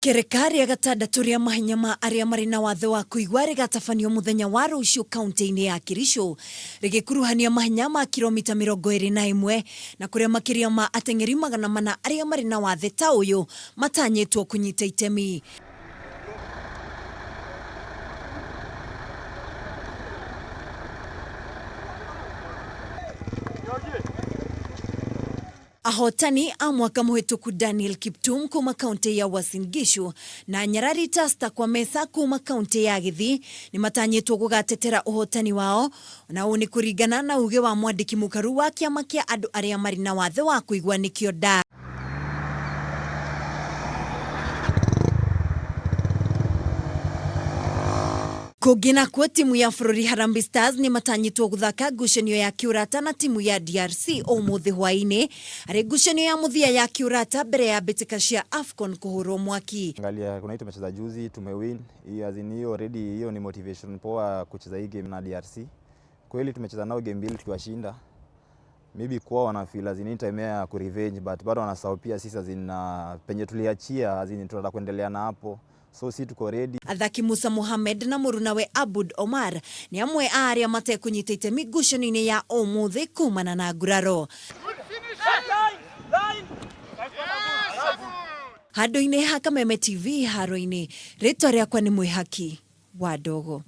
Kereka rĩa gatandatũ rĩa mahenya ma arĩa marĩ na wathe wa kũigua rĩgatabanio mũthenya wa rũciũ kaunti-inĩ ya Kericho, rĩgĩkuruhania mahenya ma kiromita 21 na kũrĩa makĩria ma ateng'eri 400 arĩa marĩ na wathe ta ũyũ matanyĩtwo kũnyita itemi. Ahotani a mwaka mũhĩtũku Daniel Kiptum kuma kaunti ya Uasin Gishu na Nyarari Taster Kwamesa kuma kaunti ya Gĩthii nĩ matanyĩtwo gũgatetera ũhotani wao, na ũũ nĩ kũringana na uge wa mwandĩki mũkaru wa kĩama kĩa andũ arĩa marĩ na wathe wa kũigua nĩkĩo DA. Kũngĩ nakuo timu ya bũrũri Harambee Stars nĩ matanyĩtwo gũthaka ngucanio ya kĩũrata na timu ya DRC ũmũthĩ hwaĩ-inĩ harĩ ngucanio ya mũthia ya kĩũrata mbere ya mbĩtĩka cia AFCON kũhũrwo mwaki. Angalia kuna hii tumecheza juzi tumewin. Hiyo as in hiyo already hiyo ni motivation poa kucheza hii game na DRC. Kweli tumecheza nao game mbili tukiwashinda. Maybe kwao wana feel as in time ya ku revenge but bado wanasahau pia sisi as in penye tuliachia as in tunataka kuendelea na hapo. So si tuko ready. Athaki Musa Mohamed na mũrunawe Abud Omar nĩ amwe a arĩa matekũnyita itemi ngucanio-inĩ ya ũmũthĩ kumana na nguraro. Handũ-inĩ ha Kameme TV haro-inĩ, rĩtwa rĩakwa nĩ Mwĩhaki wa Ndogo.